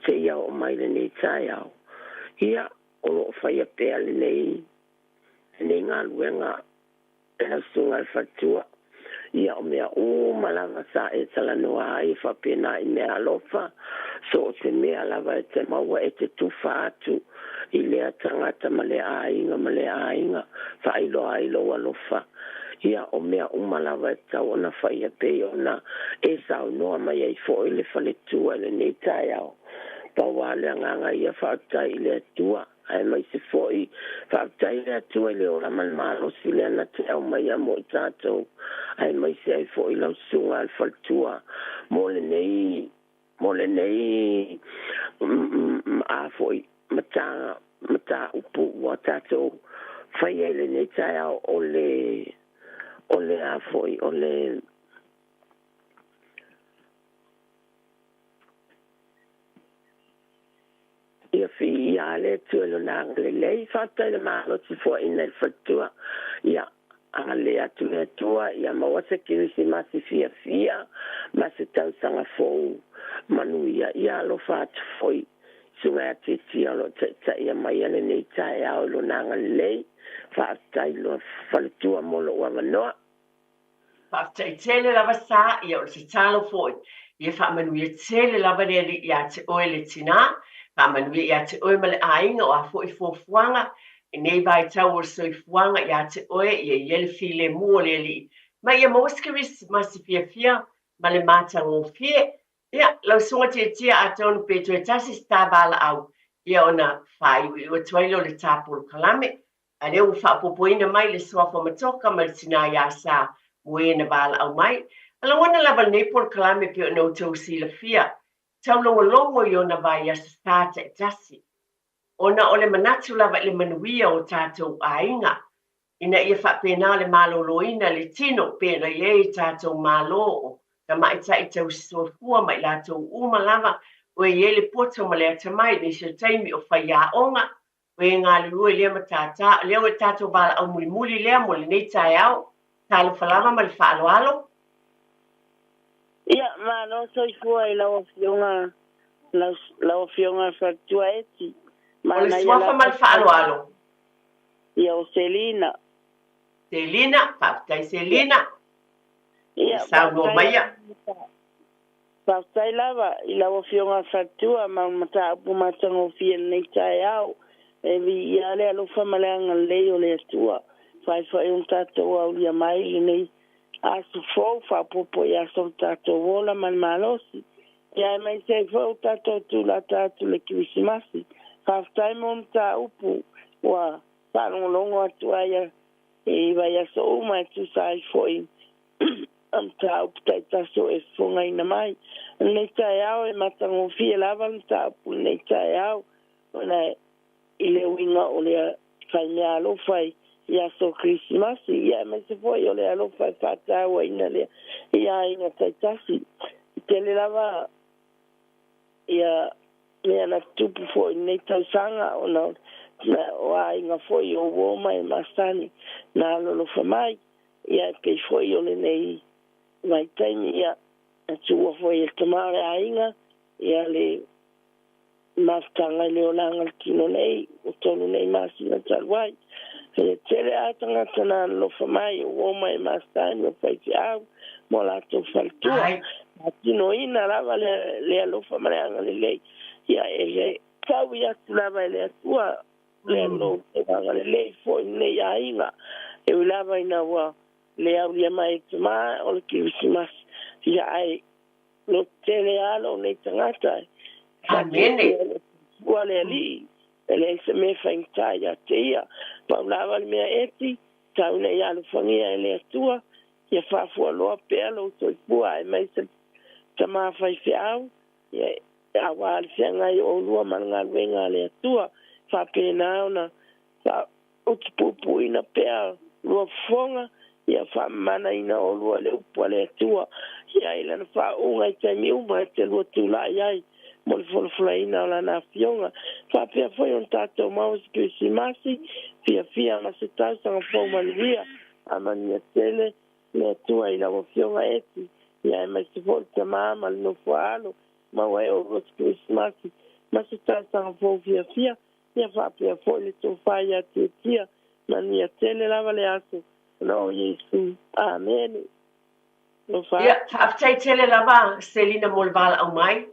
seia oo mai lenei taeao. Ia, o lo o faia pea lenei lenei galuega e lau Susuga i le Faletua. Ia, o mea uma lava sa e talanoa ai e faapena i mea alofa, so o se mea lava e te maua e te tufa atu i lea tagata ma lea aiga ma lea aiga, faailoa ai lou alofa. Ia, o mea uma lava e tatau ona faia pei ona e saunoa mai ai foi le faletua i lenei taeao. Pau lava le agaga ia, faafetai i le Atua, aemaise foi faafetai i le Atua i le ola ma le malosi lea na te aumaia mo i tatou, aemaise ai foi lau susuga i le faletua mo lenei mo lenei a foi mataupu ua tatou faia i lenei taeao o le o le a foi o le Ia viia le Atua i Lona agalelei. Faafetai i le malosi foaiina i le faletua. Ia agalelei atu le Atua, ia maua se Kerisimasi fiafia ma se tausaga fou manuia. Ia alofa atu foi i Susuga ia Tietia o lo o taitaia maia lenei taeao i Lona agalelei. Faafetai i le faletua mo lou avanoa. Faafetai tele lava Sa, ia o le tatalo foi ia faamanuia tele lava le Alii ia te oe le tinā, faamanuia ia te oe ma le aiga o a foi fuafuaga i nei vaitau o le soifuaga ia te oe, ia i ai le filemu o le Alii ma ia maua se Kerisimasi fiafia ma le matagofie. Ia, lau Susuga Tiatia, atonu pe toe tasi se ta valaau, ia ona faaiuiu atu ai lea o le ta polokalame. A lea ua faaopoopoina mai le suafa matoka ma le tinā iā Sa mo e na valaau mai. A lagona lava lenei polokalame pei ona outou silafia, taulogologo i ona vaiaso sa taitasi, ona o le manatu lava i le manuia o tatou aiga, ina ia faapena le maloloina le tino pei ona i ai tatou Malo o tamaitai tausisoifua ma i latou uma lava o e i ai le poto ma le atamai, nisi o taimi o faiaoga, O e galulue lea matata, o lea ua tatou valaau mulimuli lea mo lenei taeao. Talofa lava ma le faaaloalo. Ia, malo soifua i lau Afioga, lau Afioga Faletua Eti. O le suafa ma le faaaloalo. Ia, o Selina. Selina, faafetai Selina. Ia, saunoa maia. Faafetai lava i lau Afioga Faletua ma mataupu matagofie i lenei taeao. E viia le alofa ma le agalelei o le Atua. Faifai ona tatou aulia mai i lenei aso fou, faaopoopo i aso o le tatou ola ma le malosi. Ia aemaise ai foi o tatou tulata atu i le Kerisimasi. Faafetai mo mataupu ua faalogologo atu ai i vaiaso uma e tusa ai foi ma mataupu taitasi o e fofogaina mai. O lenei taeao e matagofie lava le mataupu i lenei taeao, ona i le uiga o le faimea alofa i aso Kerisimasi, ia aemaise foi o le alofa e faatauaina lea i aiga taitasi. E tele lava ia mea na tutupu foi i lenei tausaga ona o aiga foi o uo ma e masani na alolofa mai. Ia e pei foi o lenei vaitaimi, ia, na tuua foi e le tama o le aiga, Ia le mafutaga i le olaga o le tino nei, ua 3 nei masina talu ai. E tele a tagata na alolofa mai o uo mai e masani o faifeau ma o latou faletua. Faatinoina lava le alofa ma le agalelei. Ia e taui atu lava e le Atua le agalelei foi i lenei aiga. E ui lava ina ua le aulia mai e tamā o le Kerisimasi, ia ae loto tele lava lou nei tagata e faatuatua le Atua le Alii. E leai se mea faigata ia te ia. Pau lava le mea eti, tau ina ia alofagia e le Atua, ia faafualoa pea lou soifua aemaise le tamā faifeau, ia auā le feagai o oulua ma le galuega a le Atua. Faapena ona faautupupuina pea lua fofoga, ia faamamanaina oulua i le upu a le Atua, ia i lana faauuga i taimi uma e te lua tulai ai mo le folafolaina o lana afioga. Faapea foi ona tatou maua se Kerisimasi fiafia ma se tausaga fou manuia. Faamanuia tele le Atua i lau afioga Eti, ia aemaise foi le tamā ma le nofo a alo, maua ai oulua se Kerisimasi ma se tausaga fou fiafia, ia faapea foi le tofa ia Tiatia. Manuia tele lava le aso ona o Iesu. Amene. Alofa Ia, atu. faafetai tele lava Selina mo le valaau mai.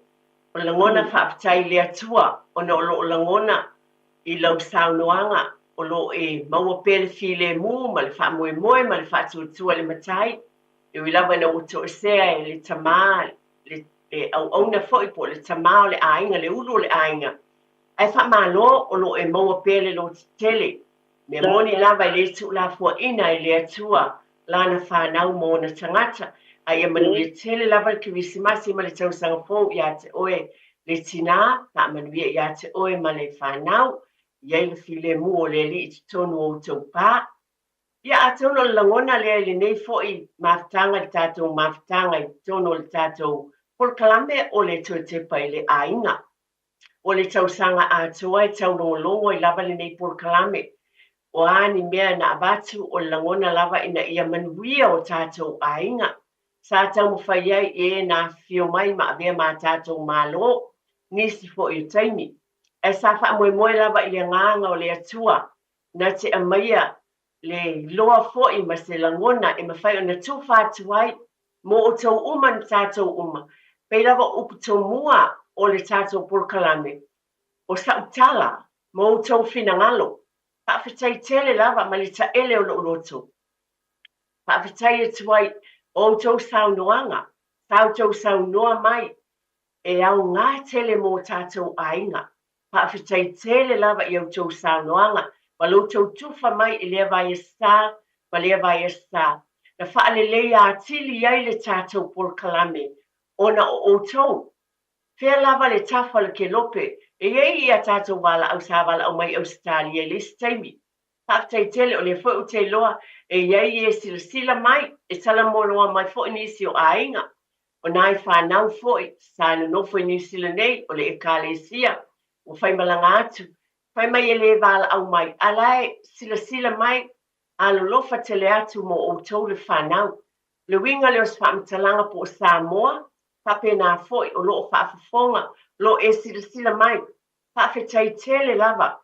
O le lagona faafetai i le Atua ona o lo o lagona i lau saunoaga o lo o e maua pea le filemu ma le faamoemoe ma le faatuatua i le Matai, e ui lava ina ua toesea e le tamā le auauna foi po o le tamā o le aiga, le ulu o le aiga, ae faamalo o lo o e maua pea le lototetele. Mea moni lava e le tuulafoaiina e le Atua lana fanau ma ona tagata, a ia manuia tele lava le Kerisimasi ma le tausaga fou ia te oe le tinā, faamanuia ia te oe ma le fanau, i ai le filemu o le Alii i totonu o outou pa. Ia atonu o le lagona lea i lenei foi mafutaga i le tatou mafutaga i totonu o le tatou polokalame o le toe tepa i le aiga. O le tausaga atoa e taulogologo ai lava lenei polokalame. O a ni mea na avatu o le lagona lava ina ia manuia o tatou aiga. Sa taumafai ai i e na afifio mai ma avea ma tatou Malo nisi foi o taimi. Ae sa faamoemoe lava i le agaga o le Atua na te aumaia le iloa foi ma se lagona e mafai ona tufa atu ai mo outou uma na tatou uma. Pei lava o upu tomua o le tatou polokalame, o sau tala ma outou finagalo. Faafetai tele lava ma le taele o lou loto. Faafetai atu ai o outou saunoaga, sa outou saunoa mai e aoga tele mo tatou aiga. Faafetai tele lava i outou saunoaga ma lo outou tufa mai i lea vaiaso ma lea vaiaso. Na faaleleia atili ai le tatou polokalame ona o outou. Fea lava le tafa o le kelope, e i ai ia tatou valaau sa valaau mai i Ausetalia i le isi taimi. Faafetai tele o lea foi ou te iloa e i ai e silasila mai, e talanoa mai foi nisi o aiga, o nai fanau foi sa nonofo i Niu Sila nei, o le Ekalesia, ua faimalaga atu, fai mai e le valaau mai, a la e silasila mai, alolofa tele atu mo outou le fanau. Le uiga lea o se faamatalaga po o Samoa, faapena foi o lo o faafofoga, o lo o e silasila mai. Faafetai tele lava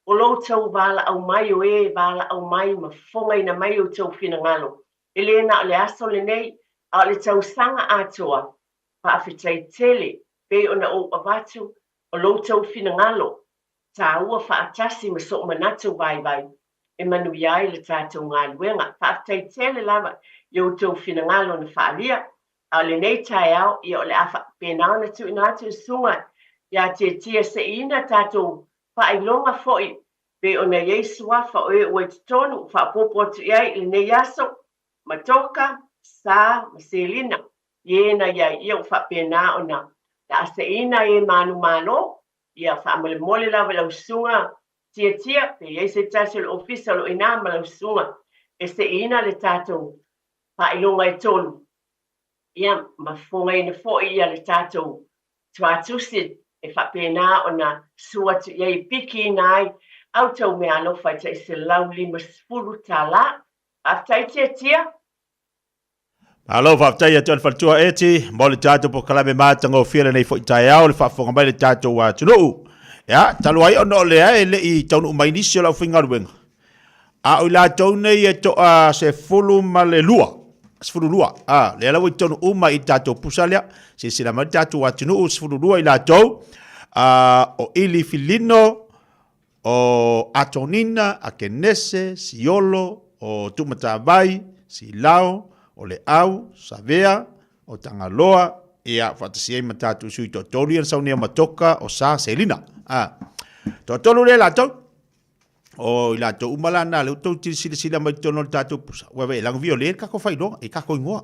o lo outou valaau mai o e valaau mai ma fofogaina mai outou finagalo. E le na o le aso lenei, a o le tausaga atoa. Faafetai tele pei ona ou avatu o lo outou finagalo tāua faatasi ma soo manatu vaivai e manuia ai le tatou galuega. Faafetai tele lava i outou finagalo na faaalia. A o lenei taeao, ia o le a faapena ona tuuina atu i susuga ia Tiatia seiina tatou faailoga foi pei ona i ai suafa o e ua i totonu faaopoopo atu i ai i lenei aso, ma Toka, Sa ma Selina i e na i ai, ia ua faapena ona le a seiina e manumalo. Ia faamolemole lava i lau susuga Tiatia, pe i ai se tasi o le ofisa o lo o i ina ma lau susuga e seiina le tatou faailoga e tolu, ia ma fofogaina foi ia le tatou tuatusi e faapena ona sua atu i ai e pikiina ai au tau mea alofa e tai $150. Faafetai Tiatia. Malo faafetai atu le faletua Eti mo le tatou polokalame matagofie lenei foi taeao le faafofoga mai le tatou atunuu. Ia, talu ai ona o lea e le i taunuu mai nisi o le aufaigaluega, a o i latou nei e toa 12, 12, a, lea la ua i totonu uma i le tatou pusa lea. Silasila mai le tatou atunuu, 12 i latou, a, o Ili Filino, o Atonina, Akenese, Siolo, o Tuumatavai, Silao, o Leau, Savea, o Tagaloa, ia, faatasi ai ma tatou sui toatolu ia na saunia ma Toka, o Sa, Selina. A, toatolu lea latou. O i latou uma la na lea ua tou silasila mai totonu o le tatou pusa. Ua e lago vio le kako failoga, e kako ingoa.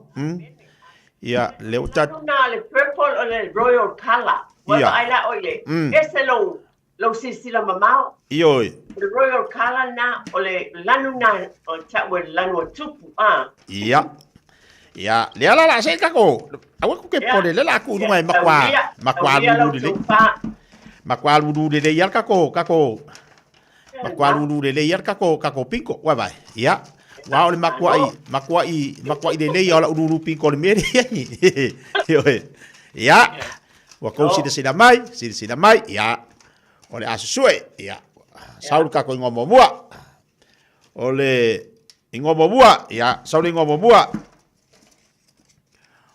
Ia, lea ua tatou. Na le purple o le royal color. Ua vaai la o ile. Ese lou lou silasila mamao. Ioe. O le royal color na, o le lanu na, o tau e lanu a tupu, a. Ia. Ia, lea la la se kako. Aua ku ke pole le la ku lunga e makwa, makwa lulu lele. Makwa lulu lele ia kako, kako. Makwa lulu lele ia kako, kako pinko. Wa vai. Ia. Wa o le makwa i, makwa i, makwa i lele ia o la ululu pinko le mere. Ioe. Ia. Ua kou silasila mai, silasila mai, ia, o le a susue, ia, sau le kako ingoa muamua. O le ingoa muamua, ia, sau le ingoa muamua.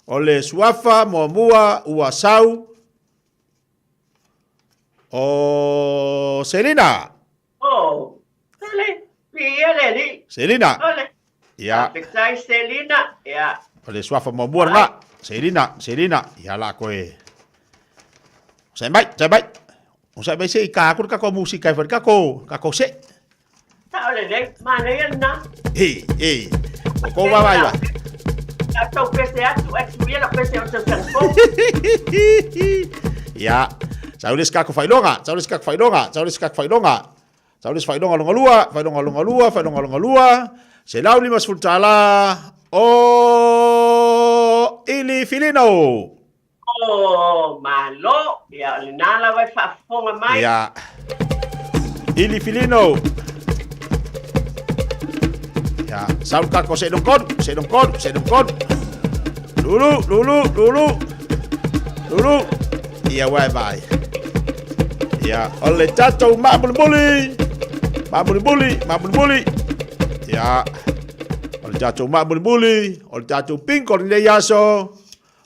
O le suafa muamua ua sau o Selina. Oh, le, ia le li. Selina. Ole. Ia. Faafetai Selina. Ia. O le suafa muamua lena. Selina, Selina. Ia la koe. Sai mai, sai mai. O sai mai se i ka aku le kako musika e fai kako, kako se. Ta o le lei, manaia lena. E, e. O kou vaavaai vai. Tatou pese atu, atu ia lau pese o tausaga fou. Ia. Sau le isi kako faailoga, sau le isi kako faailoga, sau le isi kako faailoga. Sau le isi faailoga longa lua, faailoga longa lua, faailoga longa lua. $150 o Ili Filino. Oh, malo. Ia, o lena lava e faafofoga mai. Ia. Ili Filino. Ia, sau le kako se dong konu, se dong konu, se dong konu. Lulu, lulu, lulu. Lulu. Ia, wai vai. Ia, o le tatou maamulimuli. Maamulimuli, maamulimuli. Ia, o le tatou maamulimuli, o le tatou pinko lenei aso.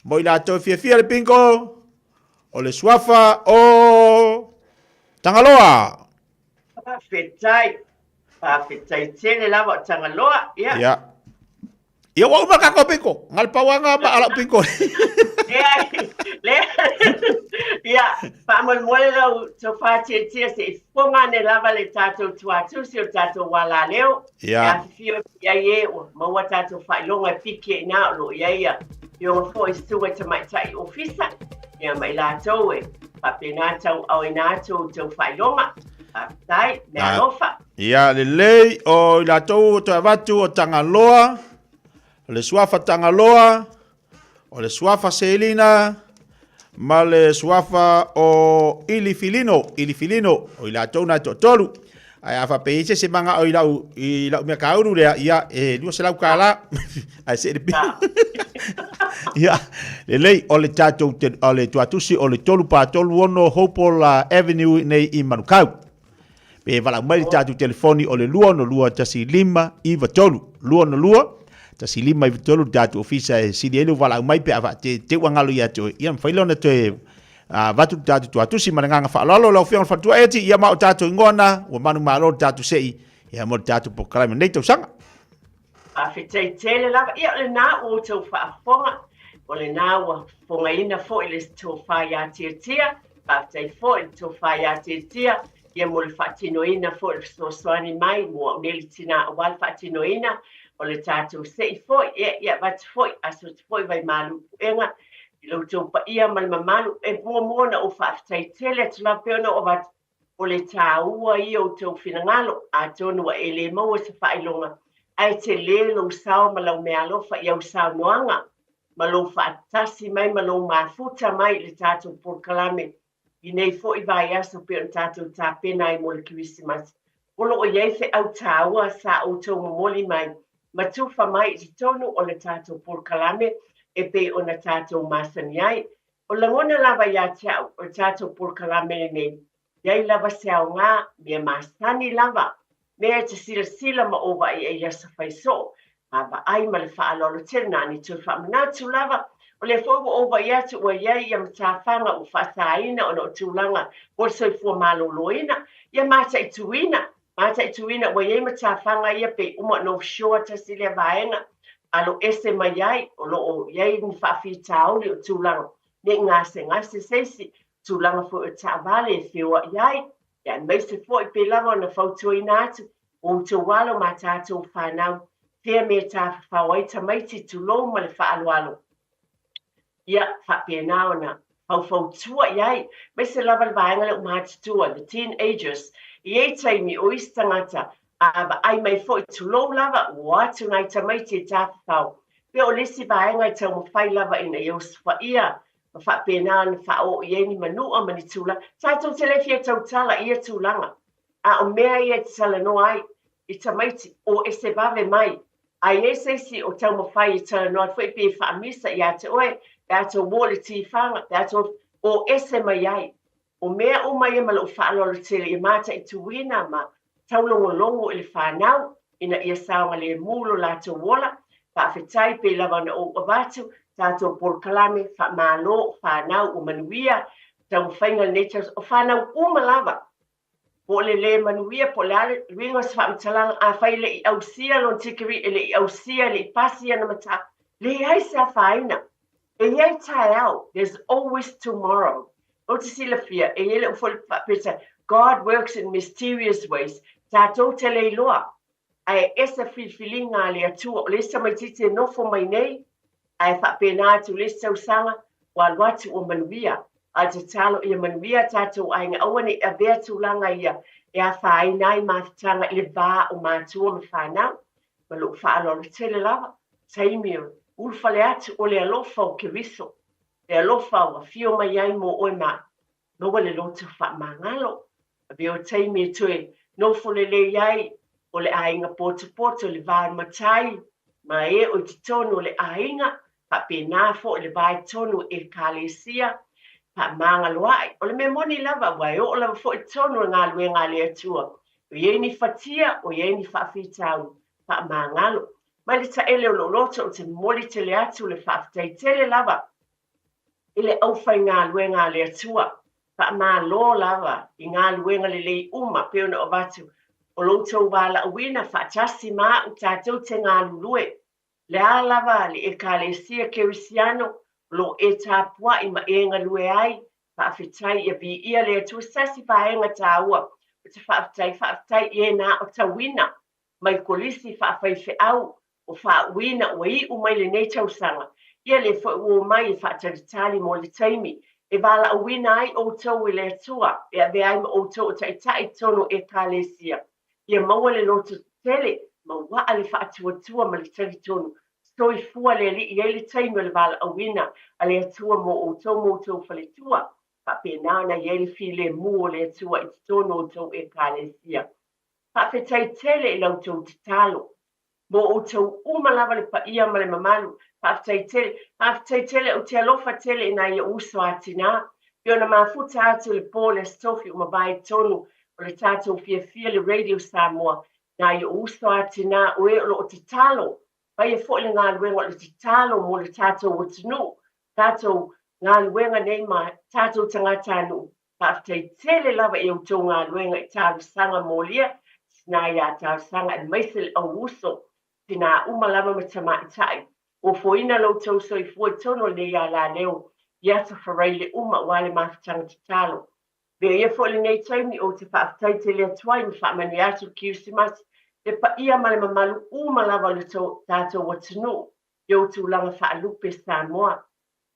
Mo i latou e fiafia le pinko, o le suafa o Tagaloa. Faafetai. Faafetai tele lava o Tagaloa. Ia. Ia. Ia ua uma kako pinko. Ngal pauanga ma ala pinko. Ia, le. Ia, faamolemole lau tofa tiatia se i fofoga ane lava le tatou tuatusi o le tatou ualaleo. Ia. E afifio atu i ai e ua maua tatou faailoga e piki ai ina o lo o i ai ia afioga foi Susuga i Tamaitai Ofisa, ia ma i latou e faapena tauaaoina atu outou faailoga. Faafetai, mea alofa. Ia lelei o i latou o toe avatu o Tagaloa, o le suafa Tagaloa, o le suafa Selina, ma le suafa o Ili Filino, Ili Filino, o i latou na e toatolu. Ae a faapea i se se magao i lau, i lau mea kaulu lea, ia, e 200 kālā. Ae se le pia. Ia, lelei, o le tatou, te, o le tuatusi, o le 3 pa 3 6 Hopewell Avenue nei i Manukau. Pe valaau mai le tatou telefoni o le 262 15 93, 262 15 93 le tatou ofisa e sili ai le valaau mai pe a te te ua galo ia te oe. Ia mafai lea ona toe avatu le tatou tuatusi ma le agaga faaaloalo lau Afioga i le Faletua Eti, ia ma o tatou igoa na ua manumalo le tatou sei ia mo le tatou polokalame nei tausaga. Faafetai tele lava. Ia o lena ua outou faafofoga, o lena ua fofogaina foi le tofa ia Tiatia. Faafetai foi le tofa ia Tiatia, ia mo le faatinoina foi le fesoasoani mai mo au nei le tina aua le faatinoina o le tatou sei foi. Ia, ia avatu foi, aso atu foi vaimalu puega i lo outou paia ma le mamalu. E muamua ona ou faafetai tele atu lava pei ona ou avatu, o le tāua ia o outou finagalo, atonu ua e le maua se faailoga, ae tele lou sao ma lau meaalofa i au saunoaga ma lou faatasi mai ma lou mafuta mai i le tatou polokalame i nei foi vaiaso pei ona tatou tapena ai mo le Kerisimasi. O lo o i ai feau tāua sa outou momoli mai. ma tufa mai i totonu o le tatou polokalame e pei ona tatou masani ai. O lagona lava ia te au o le tatou polokalame lenei, e i ai lava se aoga, mea masani lava, mea e te silasila ma ou vaai ai i aso fai soo, vaavaai ma le faaaloalo tele. Na ona toe faamanatu lava, o lea foi ua ou vaai atu ua i ai ia matafaga ua faasaina ona o tulaga mo le soifua maloloina, ia mataituina, mataituina ua i ai matafaga ia pei uma North Shore tasi lea vaega alo ese mai ai, o lo o i ai ni faafitauli o tulaga ne i gasegase se isi, tulaga foi o taavale e feoai ai, ia aemaise foi pei lava ona fautuaina atu o outou alo ma tatou fanau, fea mea tafafao ai tamaiti, tulou ma le faaaloalo, ia faapena ona faufautua i ai, aemaise lava le vaega lea ua matutua, the teenagers. E i ai taimi o isi tagata a vaai mai foi, tulou lava, ua o atu nai tamaiti e tafafao, pe o le isi vaega e taumafai lava ina ia usufaia ma faapena ona faaoo i ai ni manua ma ni tulaga. Tatou te le fia tautala i ia tulaga, a o mea ia e te talanoa ai i tamaiti o ese vave mai. A i ai se isi o taumafai e talanoa atu foi pe faamisa ia te oe, pe a tou o i le tifaga, pe a tou o ese mai ai. O mea uma ia ma lou faaaloalo tele ia mataituina ma taulogologo i le fanau ina ia saogalemu lo latou ola. Faafetai pei lava ona ou avatu tatou polokalame faamalo fanau ua manuia taumafaiga lenei tausaga. O fanau uma lava, po o le lē manuia po o le a le uiga o se faamatalaga, afai e le i ausia lona tikeri, e le i ausia, e le i pasi ana mataupu, leai se afaina. E i ai taeao, there's always tomorrow. Ou te silafia, e i ai lou foi faapeta, God works in mysterious ways. Tatou te le iloa, ae ese filifiliga a le Atua. O le isi tamaitiiti e nofo mai nei, ae faapena atu le isi tausaga, ua alu atu ua manuia. A o le tatalo ia manuia tatou aiga, aua ne i avea tulaga ia e afaina ai mafutaga i le va o matua ma fanau. Ma lou faaaloalo tele lava, taimi o ulufale atu o le alofa o Keriso, le alofa ua afio mai ai mo oe ma maua le loto faamagalo. Avea o taimi e toe nofo lelei ai o le aiga potopoto, le va o le matai ma e o i totonu o le aiga, faapena foi le va i totonu o Ekalesia, faamagaloa'i. O le mea moni lava, ua e oo lava foi i totonu o le galuega a le Atua, o i ai ni fatia, o i ai ni faafitauli, faamagalo. Mai le taele o lou loto, ou te momoli tele atu le faafetai tele lava i le aufaigaluega a le Atua. Faamalo lava i galuega lelei uma pei ona avatu o lo outou valaauina faatasi ma a'u tatou te galulue. Le a lava le Ekalesia Kerisiano o lo o e tapua'i ma e galue ai, faafetai ia viia le Atua. Se tasi vaega taua ou te faafetai, faafetai i e na aotauina mai kolisi faafaifeau o faauuina ua iu mai lenei tausaga, ia lea foi ua omai e faatalitali mo le taimi e valaauina ai outou e le Atua e avea ai ma outou o taitai i totonu o Ekalesia, ia maua le loto tetele, mauaa le faatuatua ma le talitonu. Soifua le Alii, e i ai le taimi o le valaauina a le Atua mo outou ma outou faletua, faapena ona i ai le filemu o le Atua i totonu o outou Ekalesia. Faafetai tele i la outou tatalo mo outou uma lava le paia ma le mamalu. Faafetai tele, faafetai tele, ou te alofa tele i nai ou uso a tinā. Pei ona mafuta atu le po le Aso Tofi ua mavae i totonu o le tatou fiafia le Radio Samoa, nai ou uso a tinā o e o lo o tatalo, faia foi le galuega o le tatalo mo le tatou atunuu, tatou galuega nei ma tatou tagatanuu. Faafetai tele lava i outou galuega i talosaga molia, tinā iā talosaga aemaise le au uso, tinā uma lava ma tamaitai. Ua foina lo outou soifua i totonu o lenei alaleo i aso faraile uma aua le mafutaga tatalo. Avea ia foi lenei taimi ou te faafetai tele atu ai ma faamanuia atu le Kerisimasi le paia ma le mamalu uma lava o le tatou atunuu i ou tulaga faalupe Samoa.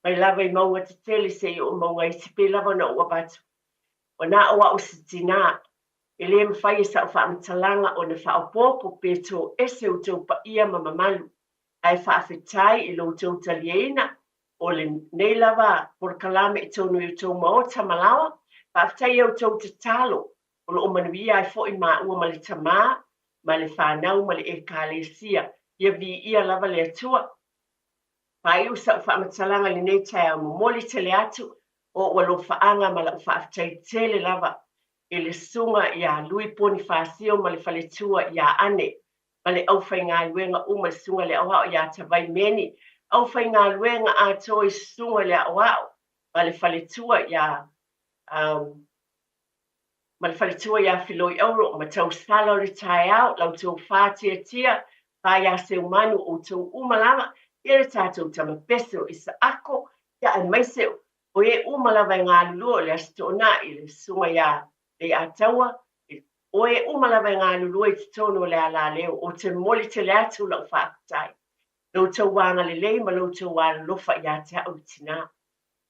Mai lava i mauga tetele seia oo i mauga iti pei lava ona ou avatu. Ua na o a'u se tinā, e lē mafai e sa'u faamatalaga ona faaopoopo pe toese outou paia ma mamalu, ae faafetai i lo outou taliaina o lenei lava polokalame i totonu i outou maota ma laoa. Faafetai i a outou tatalo o lo o manuia ai foi maua ma le tamā ma le fanau ma le Ekalesia. Ia viia lava le Atua. Faaiu sa'u faamatalaga i lenei taeao momoli tele atu o o'u alofaaga ma la'u faafetai tele lava i le susuga iā Lui Ponifasio ma le faletua iā Ane ma le aufaigaluega uma, le susuga i le aoao iā Tavai Meni, aufaigaluega atoa i susuga i le aoao ma le faletua iā ma le faletua iā Filoi Auro ma tausala o le taeao, la outou fātiatia, fā iā Seumanu, outou uma lava, ia le tatou tama pese o Isaako, ia aemaise o e uma lava e galulue o le Aso Toonai, le susuga iā Leiataua, o e uma lava e galulue i totonu o le alaleo, ou te momoli tele atu la'u faafetai. Lo outou agalelei ma lo outou alolofa iā te a'u le tinā.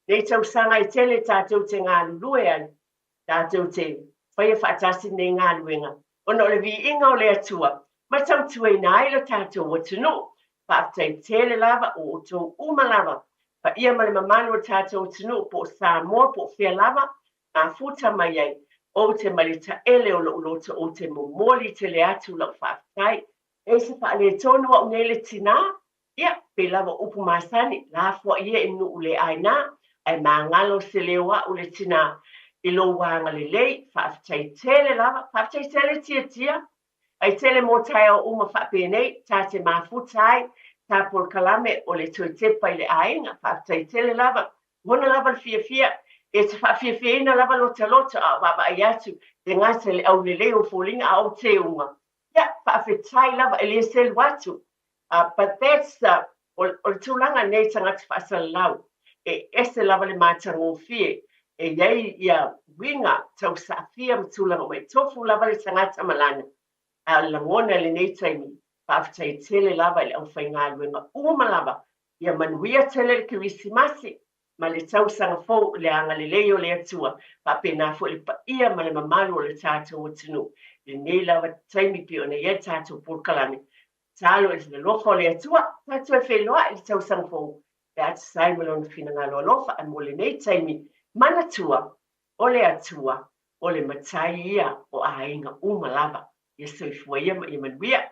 Nei tausaga e tele tatou te galulue ai, tatou te faia faatasi lenei galuega, ona o le viiga o le Atua ma tautuaina ai lo tatou atunuu. Faafetai tele lava o outou uma lava, paia ma le mamalu o le tatou atunuu, po o Samoa po o fea lava mafuta mai ai, ou te mai le taele o lo'u loto ou te momoli tele atu la'u faafetai. E se faaletonu a'u nei le tinā, ia, pei lava o upu masani, lafoai ia i nuu le aina, ae magalo se leo a'u le tinā i lou agalelei. Faafetai tele lava, faafetai tele tiatia, ai tele mo taeao uma faapenei, ta te mafuta ai, tā polokalame o le toe tepa i le aiga. Faafetai tele lava, lagona lava le fiafia, e te faafiafiaina lava lota loto a o vaavaai atu, e gata i le aulelei o foliga a o teuga. Ia, faafetai lava e le selu atu. But that's, o le tulaga nei tagata faasalalau, e ese lava le matagofie, e i ai ia uiga tausaafia ma tulaga uma, e tofu lava le tagata ma lana. A o le lagona i lenei taimi, faafetai tele lava i le aufaigaluega uma lava, ia manuia tele le Kerisimasi ma le tausaga fou i le agalelei o le Atua, faapena foi le paia ma le mamalu o le tatou atunuu. I lenei lava taimi pei ona i ai le tatou polokalame, tatalo i le alofa o le Atua, tatou e feiloai i le tausaga fou, pe a tusa ai ma lona finagalo alofa. Ae mo lenei taimi, manatua, o le Atua, o le Matai ia o aiga uma lava. Ia soifua ia ma ia manuia.